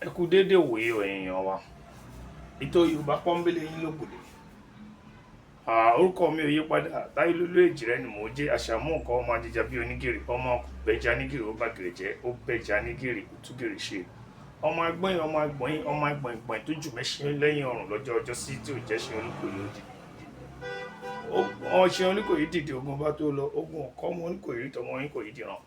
Ẹ kú déédé ìwòyí o ẹ̀yin èèyàn wa. Ètò Yorùbá pọ́nbélé yín lógbòde. Orúkọ mi ò yí padà, Táyélólú Èjìrẹ́ ni mò ń jẹ́. Àṣàmú nǹkan ọmọ ajẹja bí onígèrè, ọmọ bẹja nígèrè, ó bá gèrè jẹ́, ó bẹja nígèrè, ó tú gèrè ṣe. Ọmọ agbọ́yìn, ọmọ agbọ̀nyìn, ọmọ agbọ̀nìngbọ̀n tó jù mẹ́ṣin lẹ́yìn ọrùn lọ́jọ́ ọjọ́ sí tí ò jẹ́ ṣe Olúkòyí ó dìde. Ọṣẹ Olúkòyí dìde, ogun bá tó lọ, ogun ọ̀kọ́ ọmọ Olúkòyí tọmọ Olúkòyí dìran.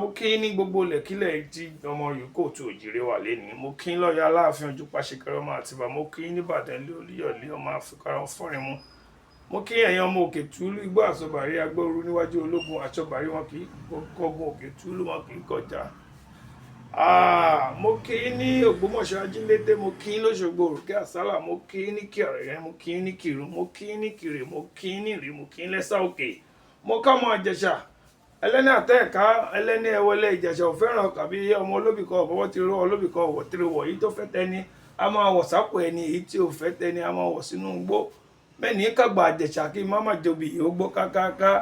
Mo kí ní gbogbo ilẹ̀kílẹ̀ tí ọmọ yòókù tó òjìrè wà lénìí. Mo kí lọ́yọ̀ Aláàfin ojú pàṣẹkẹrẹ ọmọ Àtìbà. Mo kí nìbàdàn ilé Olúyọ̀lé ọmọ àfikàrà fọ́rin mu. Mo kí ẹ̀yin ọmọ òkè túlú igbó àsọbàrí agbóoru níwájú ológun àsọbàrí wọn kì í kọ́gun òkè túlú wọn kì í kọjá. Mo kí ní Ògbómọ̀ṣọ́ ajílété, mo kí lóṣogbo òrùkẹ́ àsálà, mo kí ní Kìrẹ̀, mo kí ní Kìrú, mo kí ní Kìrè, mo kí ní Ìrì, mo kí lẹ́sà òkè. Mo ká ọmọ Ìjẹ̀ṣà ẹlẹ́ni àtẹ́ẹ̀ká ẹlẹ́ni ẹwẹlẹ́ Ìjẹ̀ṣà ò fẹ́ràn kàbí ọmọ olóbìkọ ọ̀bọ̀wọ́ ti rú olóbìkọ ọ̀wọ̀ tí wọ̀ yìí tó fẹ́ tẹni a máa wọ̀ sápò ẹni, èyí tí ò fẹ́ tẹni a máa wọ̀ sínú igbó. Mẹ́ni kàgbà Ìjẹ̀ṣà kí má má jobi ó gbó kákáká.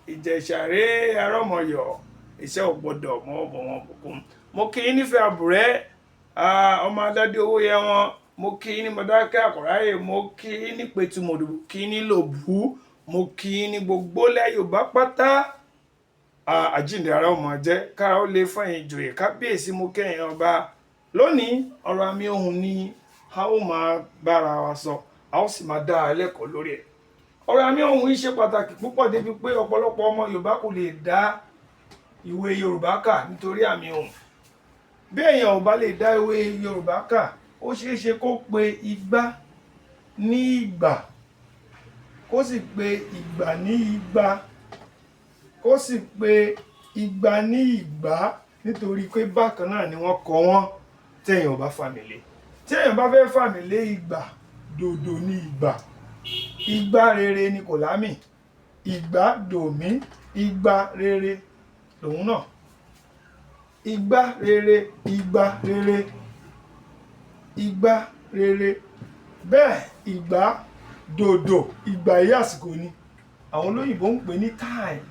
Ìjẹ̀ṣà rèé arọ́mọyọ̀ iṣẹ́ ò gbọ́dọ̀ mọ́ ọ̀bọ̀ wọn bùkún. Mo kí yín nífẹ̀ẹ́ àbúrẹ́ ọmọ adádé owó yẹ wọn. Mo kí yín ní Mọdákẹ́kẹ́ Àkọ́ráyè, mo kí yín ní Pẹ̀tùmọ̀dù, mo kí yín ní Lòbú, mo kí yín ní gbogbo ilẹ̀ Yorùbá pátá. Àjíǹde ara ó máa jẹ́ kára ó lè fún ẹ̀yin ìjòyè kábíyèsí, mo kẹ́yìn ọba. Lónìí ọ̀rọ̀ àmì ohùn ni a ó máa bára wa sọ, a ó sì máa dá a lẹ́kọ̀ọ́ lórí ẹ̀. Ọ̀rọ̀ àmì ohùn yìí ṣe pàtàkì púpọ̀ débi pé ọ̀pọ̀lọpọ̀ ọmọ Yorùbá kò lè dá ìwé Yorùbá kà nítorí àmì ohùn. Bí èèyàn ò bá lè dá ìwé Yorùbá kà, ó ṣeé ṣe kó pe igbá ní ìgbà, kó sì pe ìgbà ní igba, kó sì pe igba ní ìgbà, nítorí pé bákan náà ni wọ́n kọ wọ́n tí èèyàn ò bá fàmì lé. Tí èèyàn bá fẹ́ fàmì lé ìgbà, dòdò ní ìgbà. Igba rere ni kò lámì. Ìgbà dòmí, igba rere lòun náà. Igba rere, igba rere, igba rere. Bẹ́ẹ̀ ìgbà dòdò, ìgbà yìí àsìkò ni. Àwọn olóyìnbo ń pè ní time.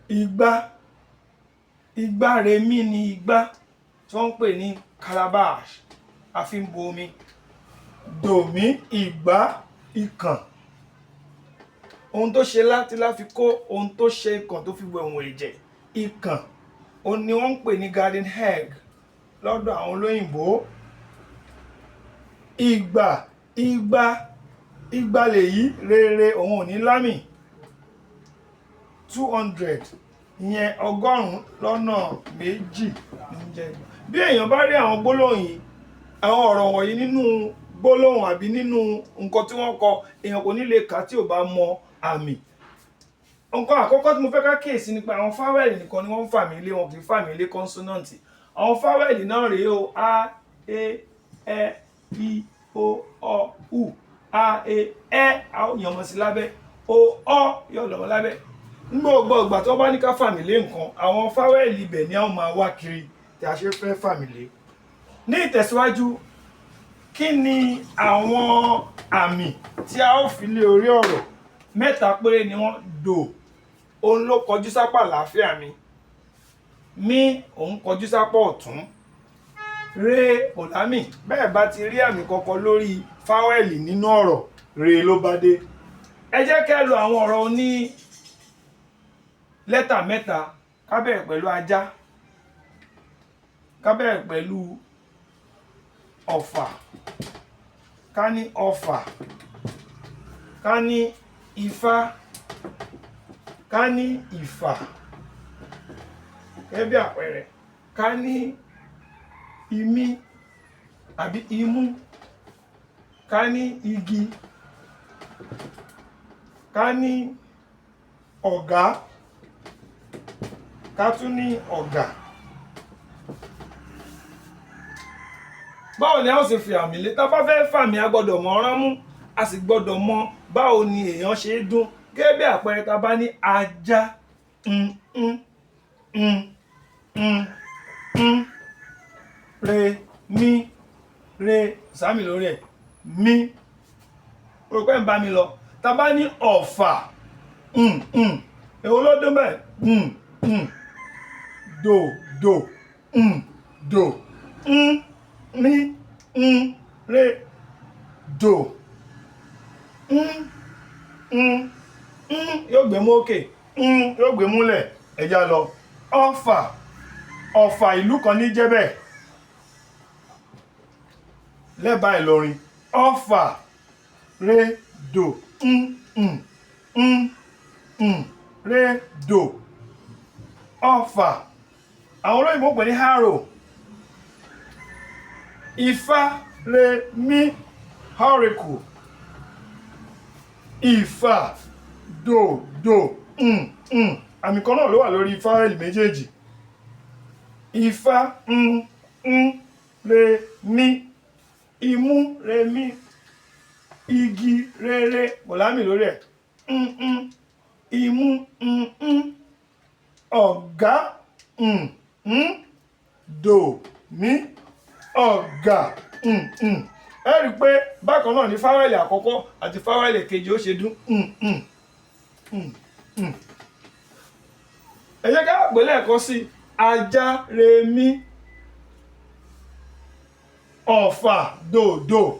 Igba, igba remí ni igbá tí wọ́n ń pè ní calabash, a fi ń bu omi. Dòmí, ìgbà, ikàn. Ohun tó ṣe láti lá fi kó ohun tó ṣe ikàn tó fi wẹ̀wọ̀n ẹ̀jẹ̀. Ikàn, òun ni wọ́n ń pè ní garden egg lọ́dọ̀ àwọn olóyìnbó. Ìgbà, igba, igba lèyí, rere òun ò ní lámì. 200 ìyẹn ọgọ́rùn-ún lọ́nà méjì ní jẹ́ ìgbà. Bí èèyàn bá rí àwọn gbólóhùn yìí, àwọn ọ̀rọ̀ wọ̀nyí nínú gbólóhùn àbí nínú nǹkan tí wọ́n kọ, èèyàn kò ní lè kà tí ò bá mọ àmì. Nǹkan àkọ́kọ́ tí mo fẹ́ ká kíyèsí ni pé àwọn fáwẹ́lì nìkan ni wọ́n ń fàmì lé, wọn kì í fàmì lé kọ́nsọ́nàǹtì. Àwọn fáwẹ́lì náà rèé o: a, e, ẹ, i, o, ọ, u. A, e, ẹ, a ó yan ọmọ sí lábẹ́. O, ọ, yóò lọ́mọ lábẹ́. Ní gbogbo ìgbà tí wọ́n bá ní ká fàmì lé nǹkan, àwọn fáwẹ́lì ibẹ̀ ni a ó máa wá kiri tí a ṣe fẹ́ fàmì lé. Ní ìtẹ̀síwájú, kí ni àwọn àmì tí a ó fi lé orí ọ̀rọ̀? Mẹ́ta péré ni wọ́n. Dò, òun ló kọjú sápá àlàáfíà mi. Mí, òun kọjú sápá ọ̀tún. Re kò lámì. Bẹ́ẹ̀ bá ti rí àmì kankan lórí fáwẹ́lì nínú ọ̀rọ̀, re ló bá dé. Ẹ jẹ́ kí á lo àwọn ọ̀rọ̀ oní lẹ́tà mẹ́ta. Ká bẹ̀rẹ̀ pẹ̀lú ajá. Ká bẹ̀rẹ̀ pẹ̀lú ọ̀fà. Ká ní ọfà. Ká ní ifá. Ká ní ìfà. Gẹ́gẹ́ bí àpẹẹrẹ, ká ní imí àbí imú. Ká ní igi. Ká ní ọ̀gá. Ká tún ní ọ̀gà. Báwo ni a ó ṣe fi àmì lé? Tá a bá fẹ́ fàmì, a gbọ́dọ̀ mọ ọ̀rán mú, a sì gbọ́dọ̀ mọ báwo ni èèyàn ṣe é dún. Gẹ́gẹ́ bí àpẹẹrẹ, tá a bá ní ajá, n, n, n, n, n, re, mí, re, sáàmì lórí ẹ̀, mí. O rò pé ń bá mi lọ. Tá a bá ní ọ̀fà, n, n, Èwo ló dún bẹ́ẹ̀? Mm, mm, do, do, mm, do, mm, mi, mm, re, do, mm, mm, mm. Yóò gbé mú òkè, mm, yóò gbé múlẹ̀. Ẹ̀já lọ. Ọ̀fà, Ọ̀fà, ìlú kan ní jẹ́ bẹ́ẹ̀ lẹ́bàá Ìlọrin. Ọ̀fà, re, do, mm, mm, mm, mm, re, do. Ọ̀fà, àwọn olóyìnbó pè ní arrow. Ifá, re, mí, oracle. Ìfà, do, do, mm, mm. Àmì kan náà ló wà lórí fáwẹ́lì méjèèjì. Ifá, mm, mm, re, mí, imú, re, mí, igi rere, kò lámì lórí ẹ̀. Mm, mm, imú, mm, mm, ọ̀gá, mm, mm, do, mí, ọ̀gá, mm, mm. Ẹ rí i pé bákan náà ní fáwẹ́lì àkọ́kọ́ àti fáwẹ́lì kejì ó ṣe dún. Mm, mm, mm, mm. Ẹ jẹ́ ká pè lẹ́ẹ̀kan sí: ajá, re, mí, ọ̀fà, dòdò,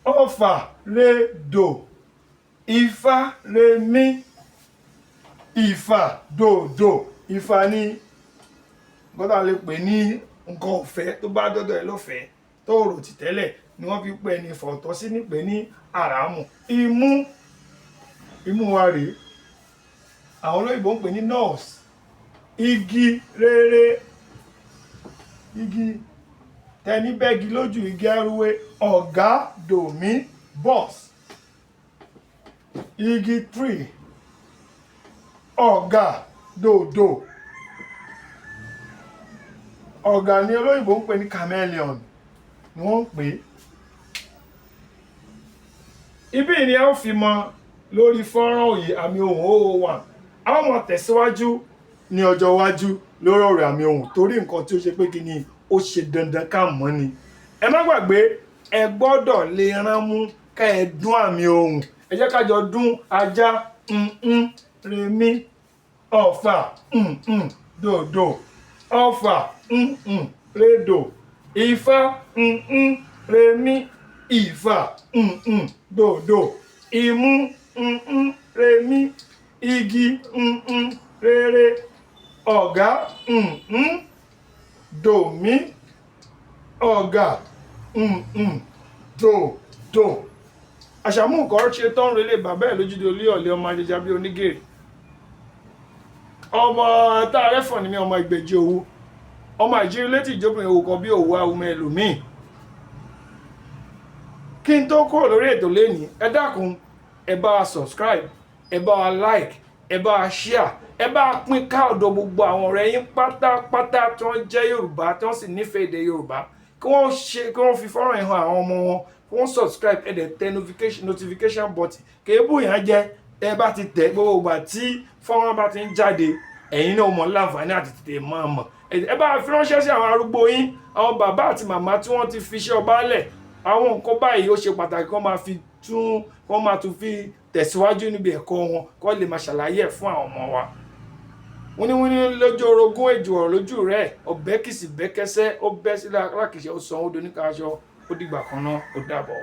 ọ̀fà, re, dò, ifá, re, mí, ìfà, dòdò. Ìfà ní gbọ́dọ̀ lè pè ní nǹkan ọ̀fẹ́ tó bá dọ́dọ̀ ẹ lọ́fẹ̀ẹ́ tó rò tì tẹ́lẹ̀ ni wọ́n fi pè ní ìfọ̀tọ́ sí ní pè ní àràmù. Imú, imú wa rèé, àwọn olóyìnbó ń pè ní nose. Igi rere, igi tẹni bẹ́gi lójú, igi arúwé. Ọ̀gá, dòmí, boss. Igi, tree. Ọ̀gá, dòdò. Ọ̀gá ni olóyìnbó ń pè ní chameleon ni wọ́n ń pè é. Ibí ni a ó fi mọ lórí fọ́nrán òye àmì ohùn 001. A ó mọ tẹ̀síwájú ní ọjọ́ iwájú lórí ọ̀rọ̀ àmì ohùn, torí nǹkan tí ó ṣe pé kí ni ó ṣe dandan ká mọ̀ ni. Ẹ má gbàgbé, ẹ gbọ́dọ̀ lè rán mú ká ẹ dún àmì ohùn. Ẹ jẹ́ ká jọ dún: ajá, mm, remi, ọ̀fà, mm, dòdò, ọ̀fà, mm, rédò, ifá, mm, remi, ìfà, mm, dòdò, imú, mm, remi, igi, mm, rere, ọ̀gá, mm, dòmí, ọ̀gá, mm, dòdò. Àṣàmú nǹkan ṣe tán relé bàbá ẹ̀ lójúde olúyọ̀lé, ọmọ ajẹjà bíi onígèrè, ọmọ tá a rẹ́fọ̀n ní mi, ọmọ ìgbèjì owó, ọmọ àìjírí létí ìjókòó òwò kan bí òwò ahùnmọ ẹlòmíì. Kí n tó kúrò lórí ètò lẹ́nìí, ẹ dákun, ẹ bá wa subscribe, ẹ bá wa like, ẹ bá wa share, ẹ bá wa pín ká ọ̀dọ̀ gbogbo àwọn ọ̀rẹ́ yín pátápátá tí wọ́n jẹ́ Yorùbá, tí wọ́n sì nífẹ̀ẹ́ èdè Yorùbá, kí wọ́n ṣe, kí wọ́n fi fọ́nrán yìí hàn àwọn ọmọ wọn, kí wọ́n subscribe. Ẹ dẹ̀ tẹ notification button kéébù yẹn jẹ́. Ẹ bá ti tẹ̀, gbogbo ìgbà tí fọ́nrán bá ti ń jáde, ẹ̀yin náà mọ̀ láǹfààní àti tètè máa mọ̀. Ẹ bá fi ránṣẹ́ sí àwọn arúgbó yín, àwọn bàbá àti màmá tí wọ́n ti fi iṣẹ́ ọba lẹ̀. Àwọn nǹkan báyìí, ó ṣe pàtàkì kí wọ́n máa fi tún, kí wọ́n máa tún fi tẹ̀síwájú níbi ẹ̀kọ́ wọn, kí wọ́n lè máa ṣàlàyé ẹ̀ fún àwọn ọmọ wa. Wíníwíní lójú orogún, èjò ọ̀rọ̀ lójú rẹ̀, ọ̀bẹ kìsì bẹ́kẹ́sẹ́, ó bẹ́ sílẹ̀ alákìṣẹ́, ó sàn ó doníkàṣọ. Ó dìgbà kan náà, ó dàbọ̀.